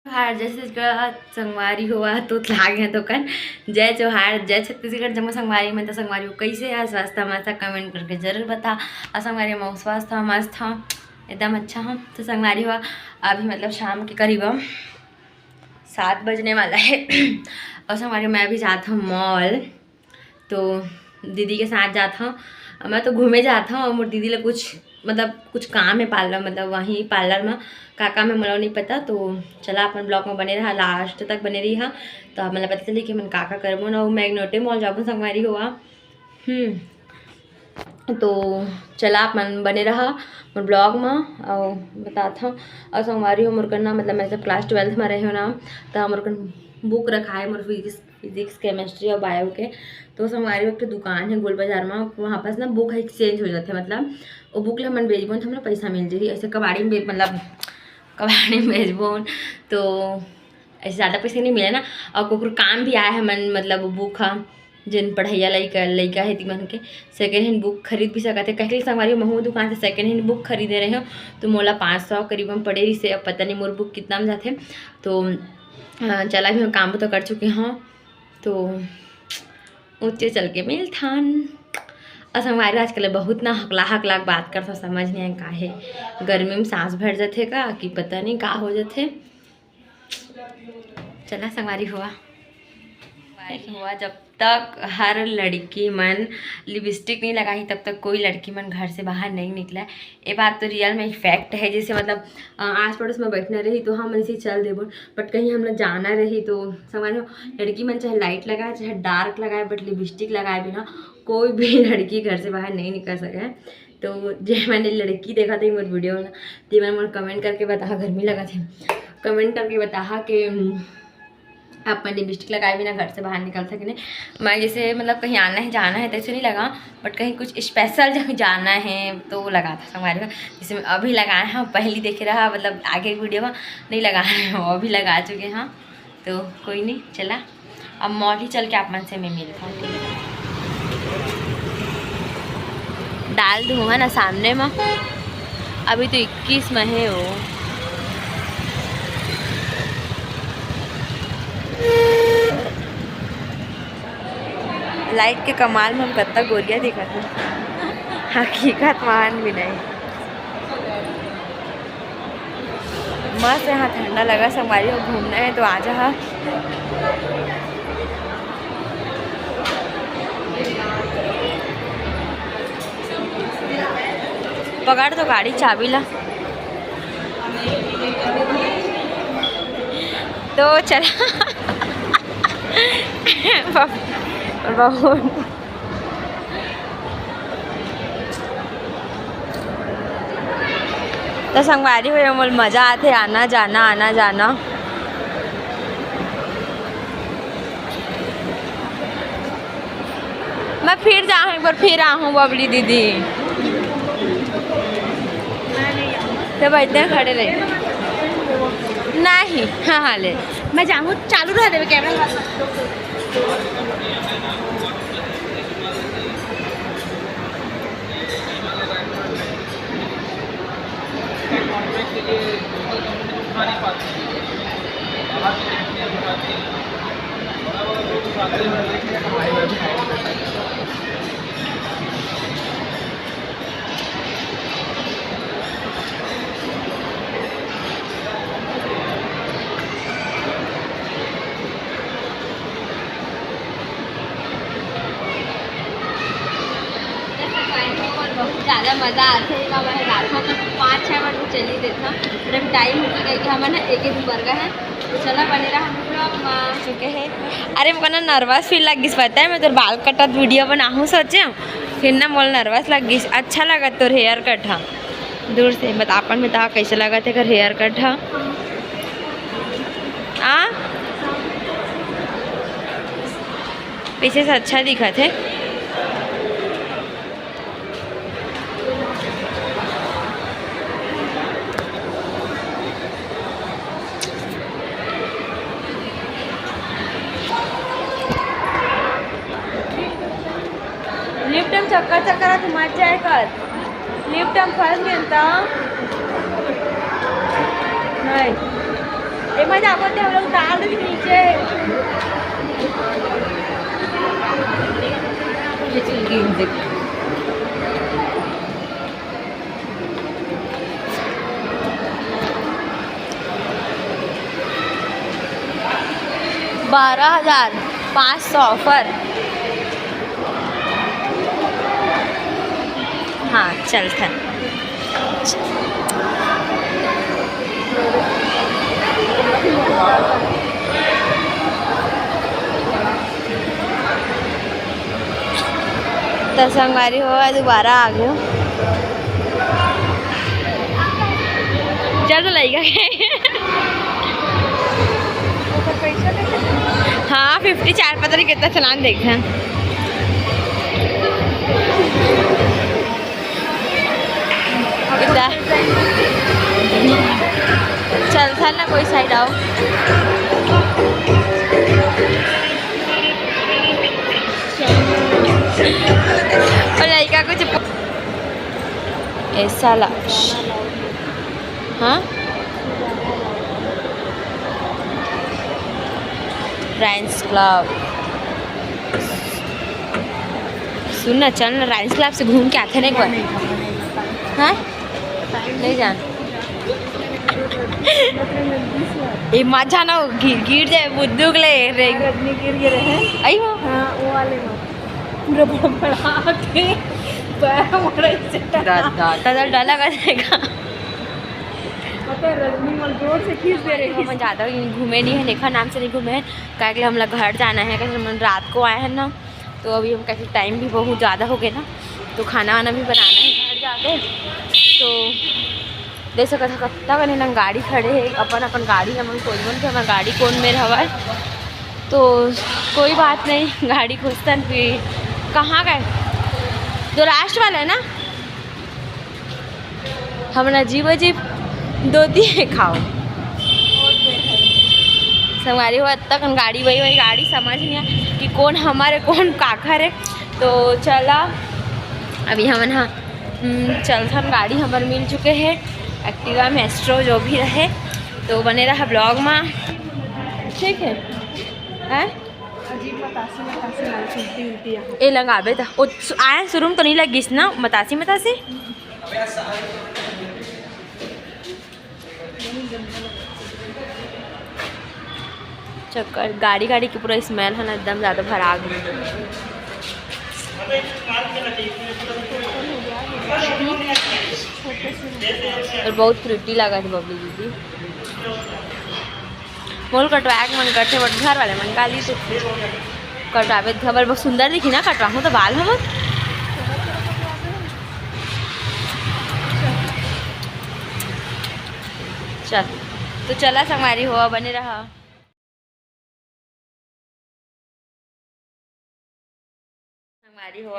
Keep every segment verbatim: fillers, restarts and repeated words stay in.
जोहार, जय छत्तीसगढ़ संगवारी हो, तो लागे हैं तो कन जय जोहार, जय छत्तीसगढ़। जम्मो संगवारी मन, तो संगवारी हो, कैसे है? स्वस्थ हमारे साथ कमेंट करके जरूर बता। और संगवारी हो, स्वस्थ हो, मस्त हो, एकदम अच्छा हो। तो संगवारी हो, अभी मतलब शाम के करीब सात बजने वाला है। और संगवारी हो, मैं अभी जात हूँ मॉल, तो दीदी के साथ जात हूँ। मैं तो घूमे जात हूँ और मोर दीदी ला कुछ मतलब कुछ काम है पार्लर, मतलब वहीं पार्लर में का काम है मोला नहीं पता। तो चला अपन ब्लॉग में बने रहा, लास्ट तक बने रही हा, तो आप मतलब पता चली कि मन का का करबो ना। मैग्नेटे मॉल जाबो संगवारी हो। हम्म, तो चला अपन बने रहा मोर ब्लॉग में और बताता हूँ। और संगवारी हो, मोर करना मतलब मैं जब क्लास ट्वेल्थ में रहे हो ना, तो मोर कन बुक रखा है मोर फिजिक्स फिजिक्स, केमिस्ट्री और बायो के। तो संगवारी हो, एक ठो दुकान है गोल बाजार में, वहाँ पास ना बुक एक्सचेंज हो जाते, मतलब वो बुक ला हमन बेचबो न, तो हमला पैसा मिल जाही। ऐसे कबाड़ी में बे-, मतलब कबाड़ी में बेचबो न, तो ऐसे ज़्यादा पैसे नहीं मिले ना। और कोकरो काम भी आए हमन, मतलब वो बुक हा, जिन पढ़ैया लइका लइका है तिमन के सेकेंड हैंड बुक खरीद भी सकत है। कहे संगवारी हो, महू दुकान से सेकेंड हैंड बुक खरीदे रहे हो, तो मोला पाँच सौ करीबन पड़े रही से। अब पता नहीं मोर बुक कितना में जाते। तो अ, चला भी हम काम तो कर चुके हों, तो ऊँचे चल के मिलथन। और संगवारी आजकल बहुत ना हकला हकला के बात करथों, समझ नहीं आए का है, गर्मी में सांस भर जाथे का कि पता नहीं का हो जाथे। चला संगवारी हो, हुआ जब तक हर लड़की मन लिपस्टिक नहीं लगाही तब तक कोई लड़की मन घर से बाहर नहीं निकला। ये बात तो रियल में फैक्ट है। जैसे मतलब अ, आस पड़ोस में बैठना रही तो हम ऐसे ही चल देबो, बट कहीं हमला जाना रही तो संगवारी हो, लड़की मन चाहे लाइट लगाए चाहे डार्क लगाए, बट लिपस्टिक लगाए बिना कोई भी लड़की घर से बाहर नहीं निकल सके। तो जे मैंने लड़की देखा था मोर वीडियो में, ते मन मोर कमेंट करके बताहा, गर्मी लगा थे, कमेंट करके बताहा कि हम्म, अपन लिपस्टिक लगाए बिना घर से बाहर निकल सके नहीं। मैं जैसे मतलब कहीं आना है जाना है तो ऐसे नहीं लगा, बट कहीं कुछ स्पेशल जगह जाना है तो लगा था संगवारी हो। जैसे मैं अभी लगाए हैं, पहली देखे रहा मतलब आगे वीडियो में नहीं लगाए हैं, वो अभी लगा चुके हैं। तो कोई नहीं, चला अब मॉल ही चल के आप मन से मैं मिलता हूँ, ठीक है? डाल दूंगा ना सामने में, अभी तो इक्कीस में है वो। लाइट के कमाल में हम कत्ता गोरिया दिखत हन, हकीकत मान भी नहीं। मस्त यहाँ ठंडा लगा, संगवारी हो घूमना है तो आ जा। पकड़ तो गाड़ी चाबी ला। तो चला। बहुत तो संगवारी हो, मोला मजा आथे आना जाना, आना जाना। मैं फिर जाहूँ, एक बार फिर आहूँ बबली दीदी। तो बैठते हैं, खड़े रहे। नहीं, हाँ, हाँ, ले। मैं जाऊँ, चालू रह देवे कैमरा। बहुत ज़्यादा मज़ा आथे, का मैं रात में तो पाँच छः बजे चली देता, फिर अभी टाइम हो गया कि हमन एक ही दिन बरगा है, तो चला बने रहा हम लोग vlog में। चुके हैं। अरे, मोला ना नर्वस फील लग गिस, पता है, मैं तोर बाल कटत वीडियो बनाहूँ सोचे हूँ, फिर ना मोला नर्वस लग गिस। अच्छा लगत तोर हेयर कट हा, दूर से बता, अपन में ता कैसे लगत है कर हेयर कट हा? आ, पीछे से अच्छा दिखत है। लिफ्ट में चक्कर चक्कर आथे, मत जाए कर। लिफ्ट में फंस गेन त नहीं। ये मजा आते हम लोग डाल भी नीचे। ये चीज देख। बारह हजार पाँच सौ offer। हाँ, चलथन। त संगवारी हो, दोबारा आ गयो। चल तो लइका के। हाँ, फिफ्टी चार, पता नहीं कितना चलान देखथन। इतना। चल, चल ना, कोई side आओ। और लड़का कुछ ऐसा ला, हाँ, Lions Club। सुन ना, चल ना, Lions Club से घूम के आथे ना एक बार। हाँ, नहीं जान। ए, मत जाना, वो गिर, गिर जाए, बुद्धू के ले रे। रजनी गिर गिरे हैं। आई हो। हाँ, वो वाले में। पूरा बड़ा बड़ा आके पैर मोड़ा इसे। दादा, दादा डाला कर देगा। पता है, रजनी मन जोर से खींच दे रही है। हम ज़्यादा घूमे नहीं है, लेखा नाम से नहीं घूमे हैं, काहे के लिए हमला घर जाना है, काहे कि हमन रात को आए हैं ना, तो अभी हम, काहे कि टाइम भी बहुत ज़्यादा हो गया ना, तो खाना वाना भी बनाना है घर जाके। तो देख सकत ह, कत्ता कने ना गाड़ी खड़े है, अपन अपन गाड़ी, हमन खोजबन कि हमर गाड़ी कौन मेर हवय। तो कोई बात नहीं, गाड़ी खोजतन। फिर कहाँ गए? जो लास्ट वाला है ना, हमन अजीब अजीब दो दिए खाओ। संगवारी हो, अत्ता कन गाड़ी, वही वही गाड़ी, समझ नहीं आया कि कौन हमारे, कौन काखर है। तो चला, अभी हमन हा, हम्म, चलथन, गाड़ी हमर मिल चुके हैं, Activa, Metro, जो भी रहे। तो बने रहा vlog में, ठीक है? हैं? अजीब मतासी मतासी वाली सुनती उनती यहाँ। ए, लगाबे त ओ सु-, आए शुरू में तो नहीं लगिस ना मतासी मतासी। चक्कर, गाड़ी, गाड़ी की पूरा smell है ना, एकदम ज़्यादा भरा गई। और बहुत pretty लगा है बबली दीदी। मोल कटवाए के मन करथे, but घर वाले मन गाली देथे। कटवाबे त घबर बहुत सुंदर दिखी ना, कटवाहूँ तो बाल हमर। चल, तो चला संगवारी हो, बने रहा। संगवारी हो,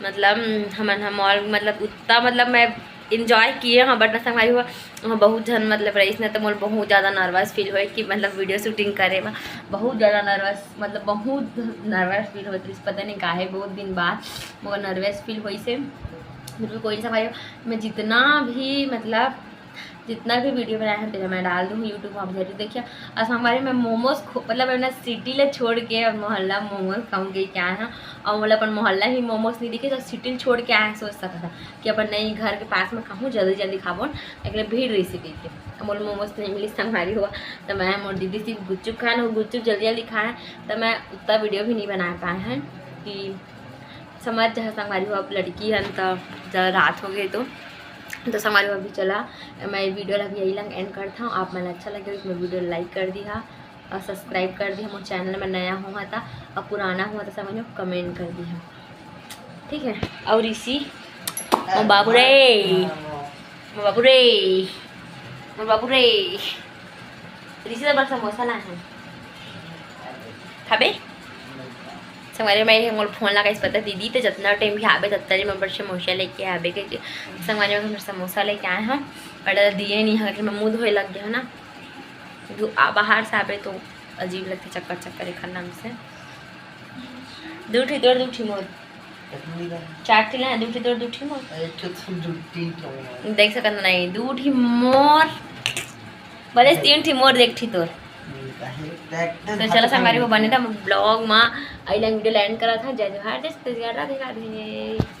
मतलब, हमन ह mall, मतलब, उत्ता, मतलब, मैं enjoy किए हूँ, but ना संगवारी हो, वहाँ बहुत झन, मतलब, रहीस ना, तो मोर बहुत ज़्यादा nervous feel होए कि, मतलब, video shooting करे में बहुत ज़्यादा nervous, मतलब, बहुत nervous feel होत रहीस, पता नहीं काहे, बहुत दिन बाद मोर nervous feel होइस हे। बिल्कुल कोई नहीं संगवारी हो, मैं जितना भी, मतलब, जितना भी video बनाए हैं, तेला मैं डाल दूँगी YouTube में, आप जरूर देखिए। और संगवारी, मैं momos खो-, मतलब, अपना city ले छोड़ के और मोहल्ला momos खाऊँ के क्या है, और मोला अपन मोहल्ला ही momos नहीं दिखे, तो city ले छोड़ के आए हैं, सोच सकता कि अपन नई घर के पास में खाऊँ, जल्दी जल्दी खाबो, एक ले भीड़ रही city के। अब मोला momos नहीं मिली संगवारी हो, तो मैं मोर दीदी से गुपचुप खाए ना, गुपचुप जल्दी जल्दी खाए, तो मैं उतना video भी नहीं बना पाए हैं कि समझ जा संगवारी हो, अब लड़की हन, तो ज़्यादा रात हो गई तो तो संगवारी हो, अभी चला, मैं video ला अभी यही लंग end करता हूँ। आप मन अच्छा लगे तो मैं video like कर दिहा और subscribe कर दिहा, मोर channel में नया हुआ था और पुराना हुआ था संगवारी हो, comment कर दिहा, ठीक है। और इसी, ओ बाबू रे, ओ बाबू रे, ओ बाबू रे। ऋषि तो बस समोसा लाए हैं, खाबे? संगवारी, मैं मोर phone लगाइस, पता दीदी, ते जतना time भी आबे, ततना time मोर बर समोसा लेके आबे, कहिके। संगवारी, मैं समोसा लेके आए हैं, और दिए नहीं है, मैं मुंह धोए लग गया ना। दू-, आ, बाहर से आबे तो अजीब लगते, चक्कर चक्कर एक नाम से। दू ठी तोर, दू ठी मोर। चार ठी ना, दू ठी तोर, दू ठी मोर। एक ठो तो दू, तीन ठो मोर। देख सकत नहीं, दू ठी मोर। भले तीन ठी मोर, एक ठी तोर। तो चला संगवारी हो, बने रहा vlog मा। अइला video ला end करत हन। जय जोहार, जय छत्तीसगढ़, राधे राधे।